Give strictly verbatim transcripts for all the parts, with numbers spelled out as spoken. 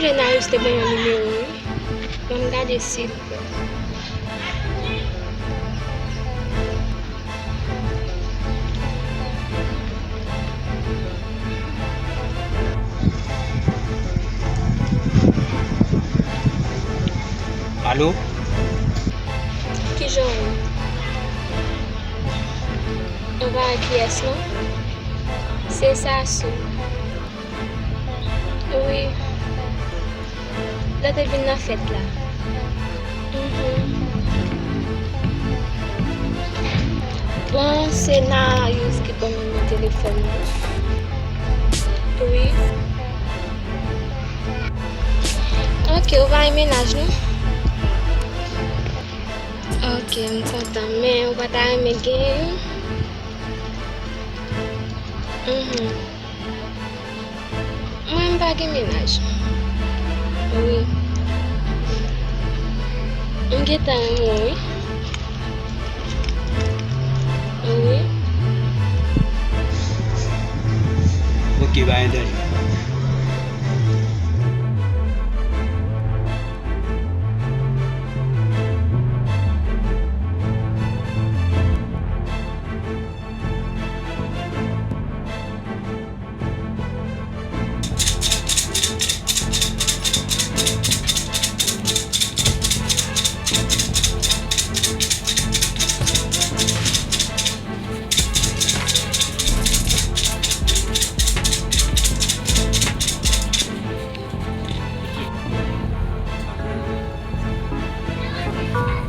Jenayous te ban m yon nimewo, wi. Ban m gade, silvouplè. Alo? Kijan w ye? Ou pa wè kiyès non? Se Sasou. Wi. Lè te vin nan fèt la. Mhm. Bon, se Nayous ki ban m nimewo telefòn mwen. Wi. Ok, ou pa gen mennaj non? Ok, m kontan, men ou pa ta renmen gen youn? Mhm. Mwen, m pa gen mennaj. Wi. M gentan renmen w, wi. Wi. Ok, pa gen danje.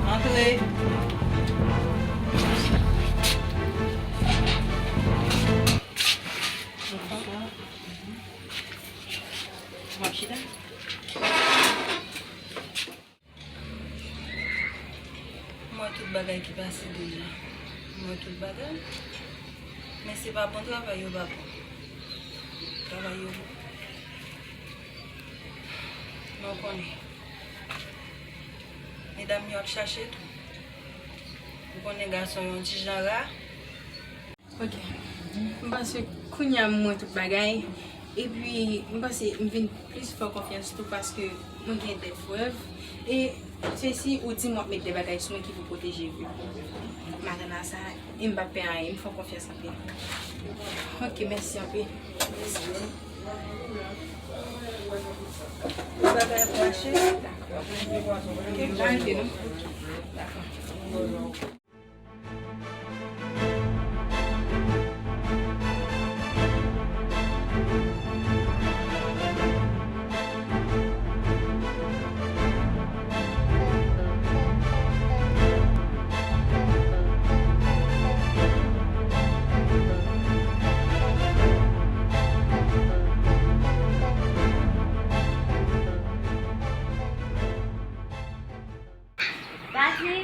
Antre. Bonswa. Bonswa. W ap chita? M wè tout bagay ki pase deja. M wè tout bagay. Men se pa bon travay yo pa bon. Travay yo bon. Men w konnen. Medam yo ap chache tou. Ou konnen gason yo yon ti jan ra. Ok. M panse kounye a m wè tout bagay. Epi, m panse m vin plis fè w konfyans tou paske mwen gen de prèv. E se si ou di m w ap met de bagay sou mwen ki pou pwoteje vi w. M atann a sa, e m p ap pè anyen, m fè w konfyans anpil. Ok, mèsi anpil. Mèsi. Tout bagay ap mache. Ok, pa rete non. Dakò. Pase.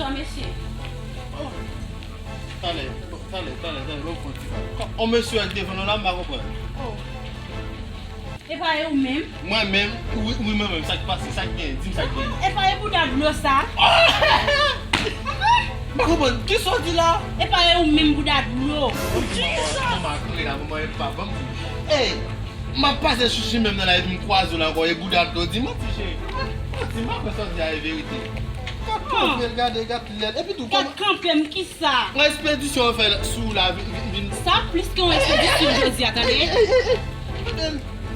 Sa, mesye. Oh. Talè, talè, talè, talè, ban m pran ti pa. On mesye ak devan nou la, m pa konprann. Oh. E pa e ou menm? Mwen menm? Wi, wi, mwen menm. Sa k pase? Sa k genyen? Di m sa k genyen. E pa e bouda dlo sa? M pa konprann. Kisa w di la? E pa e ou menm bouda dlo? Kisa? Manman, manman, e pa, ban m di. Ey, m ap pase chichi menm nan la, epi m kwaze w la ankò, e bouda dlo di, manti, cheri. Manti, m pa kwè sa w di a e verite. Gad kanpe l, gade, gad lè l. Epi tou, gad kanpe m, kisa? Yon espedisyon yo fè sou la, vin, vin, vin. Sa plis ke yon espedisyon jodi a, tande.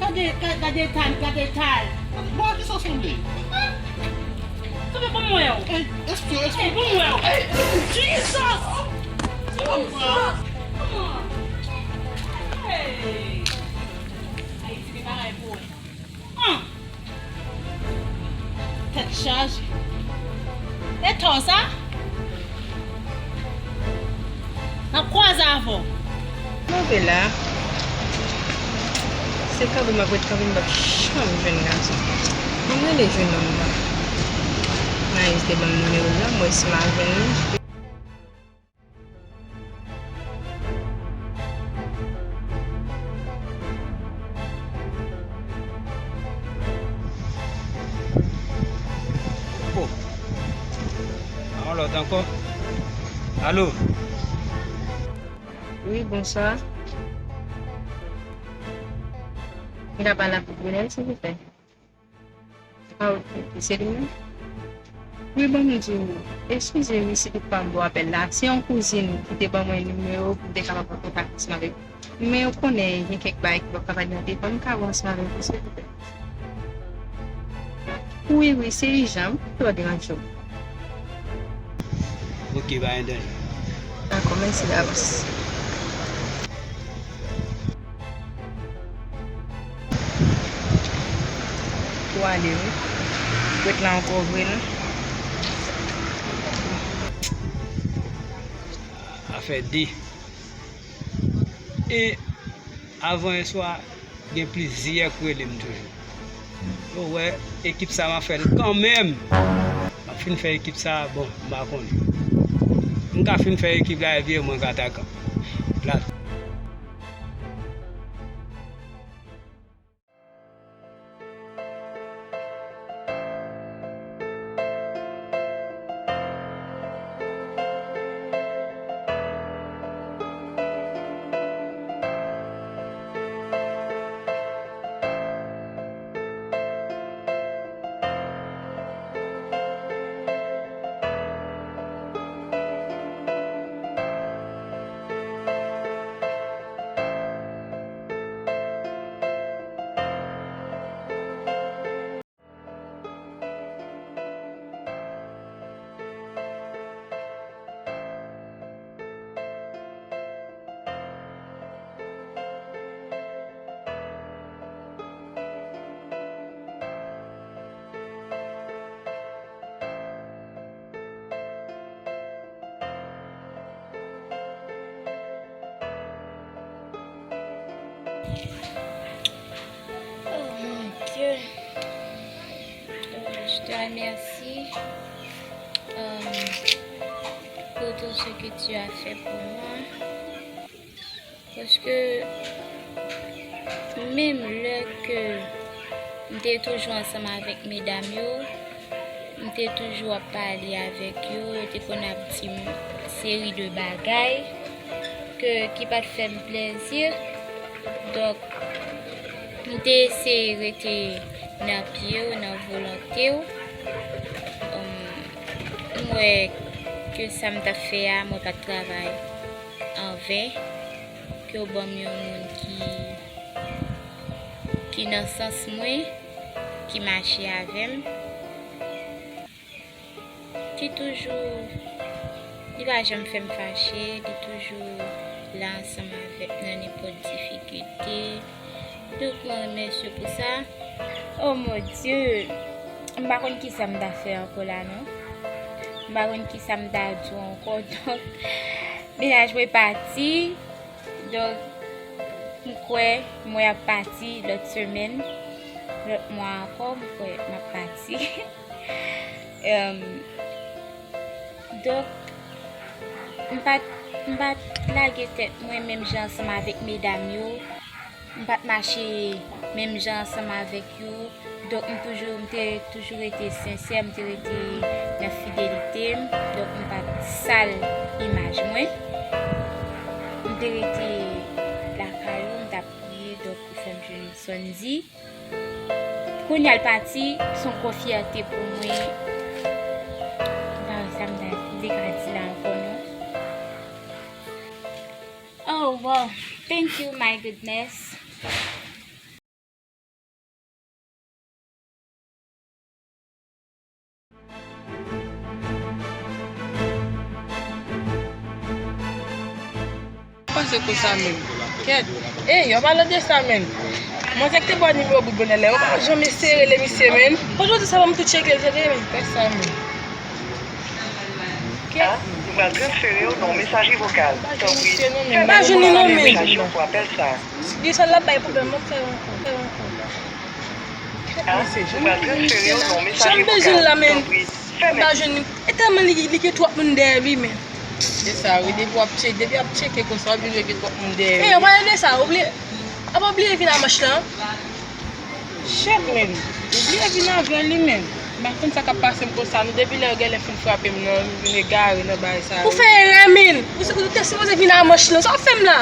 Gade, gade, gade tan, gade tan. Bon, kisa w sanble? Kanpe pou m wè w. Ey, espyon, espyon. Ey, pou m wè w. Ey, Jesus! Jesus! Come on. Hey! Ayiti gen bagay pou wè. An! Tèt chaje. E tò sa? N ap kwaze avè w. Move la. Se kanpe m ap ret kanpe, m p ap janm jwenn gason. Ban m rele jennonm nan. Anayiz te ban m nimewo l la, m wè si m a jwenn li. Oh. Yon lòt ankò. Alo. Wi, bonswa. M ka pale ak Gwenel, silvouplè? Ah, ok, se li menm? Wi, ban m di w, eskize wi si toutfwa m ba w apèl la. Se yon kouzin ki te ban mwen nimewo w pou m te kapab an kontak ansanm avè w. Men ou konnen gen kèk bagay ki p ap ka pale nan telefòn, m ka wè ansanm avè w, silvouplè? Wi, wi, se ijan, m p ap twò deranje w. Ok, pa gen danje. Dakò, mèsi davans. Ou ale wi. Ret la ankò vre non. Afè de. E avan yè swa, gen plizyè k rele m toujou. Yo wè, ekip sa m ap fè l kanmenm. M ap fin fè ekip sa, bon, m pa konnen. M ka fin fè ekip la epi mwen k atakan. La. Oh mon Dieu. Oh, je te remercie, euh, pour tout ce que tu as fait pour moi. Paske menm lè ke m te toujou ansanm avèk medam yo, m te toujou ap pale avèk yo, yo te konn ap di m seri de bagay ke, ki pa t fè m plezi. Donk, m te eseye rete nan pye w, nan volonte w. Em, m wè ke sa m t ap fè a, mwen pa t travay anven, ke w ban m yon moun ki, ki nan sans mwen, ki mache avè m, ki toujou, li pa janm fè m fache, li toujou la ansanm avè m nan nenpòt difikilte. Donk, mwen remèsye w pou sa. Oh mon Dieu! M pa konn kisa m ta fè ankò la, non. M pa konn kisa m ta di w ankò. Donk, mennaj mwen pati. Donk, m kwè mwen ap pati lòt semèn, lòt mwa ankò, m kwè m ap pati. Em, Donk, m pa t, m pa t lage tèt mwen menm jan ansanm avèk medam yo. M pa t mache menm jan ansanm avèk yo. Donk, m toujou, m te toujou rete sensè, m te rete nan fidelite m. Donk, m pa t sal imaj mwen. M te rete lakay ou, m t ap priye, donk, ou fè m jwenn Sondy. Kounye a l pati, se yon gwo fyète pou mwen. M pa wè sa m ta vle ka di la ankò, non. Oh, wow. Thank you, my goodness. Pase konsa menm. Kèt. Ey, yo pale de sa menm. Mwen se k te ba w nimewo bout bonè la. Yo pa janm eseye rele misye menm. Bon, jodi sa, ban m tou tcheke l, tande menm. Fè sa menm. Kèt. Ah, nou pral transfere w nan yon mesaje vokal. Tanpri, fèmen yon mesaj yo pou apèl sa. Li sèl l ap bay pwoblèm, ban m fè l ankò, fè l ankò. Ah, nou pral transfere w nan yon mesaje vokal. Tanpri, fèmen. M pa jwenn li. E tèlman li, li gen twòp moun dèyè li, men. Se sa, wi, depi w ap tche-, depi w ap tcheke konsa, w ap vin wè gen twòp moun dèyè li. E, w pale de sa, ou bliye, apa w bliye vin a manch lan? Shit, men. Ou bliye vin avè li, men. M pa konn sa k ap pase m konsa, non. Depi lè yo genlè fin frape m nan, m vin egare nan bagay sa yo. Ou fè erè, men. Ou, ou te sipoze vin a manch lan. Sa w ap fè m la?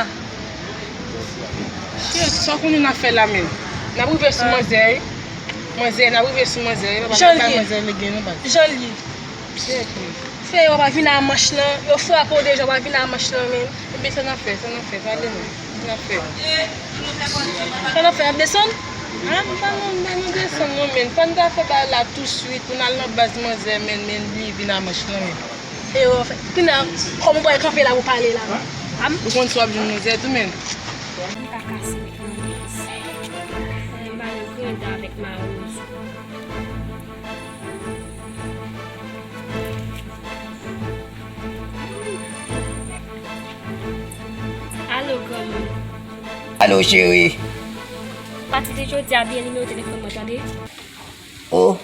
Shit, sa w konnen n ap fè la, men. N ap rive sou manzè, wi. Manzè, n ap rive sou manzè, wi. Papa, pa manzè legen, non, baz. Jan l ye. Shit, men. Fè yo pa vin a manch lan. Yo frape w deja, w pa vin a manch lan, men. Ebyen, sa n ap fè, sa n ap fè, pale non. Sa n ap fè. Sa n ap fè, n ap desann? Ah, m pa nan, m pa nan desann non, men. Fò n ta fè bagay la touswit pou n al nan baz manzè, men, men li vin a manch lan, men. E yo fè. Kounye a, kòman w pral kanpe la pou pale la? Ah, m. Ou konn si w ap jwenn manzè tou, men. Li pa kase met nan lez. Li pa nan granda avèk mawozo. Alo, granmoun. Alo, cheri. Pati de jodi a, bliye nimewo telefòn mwen, tande? Oh,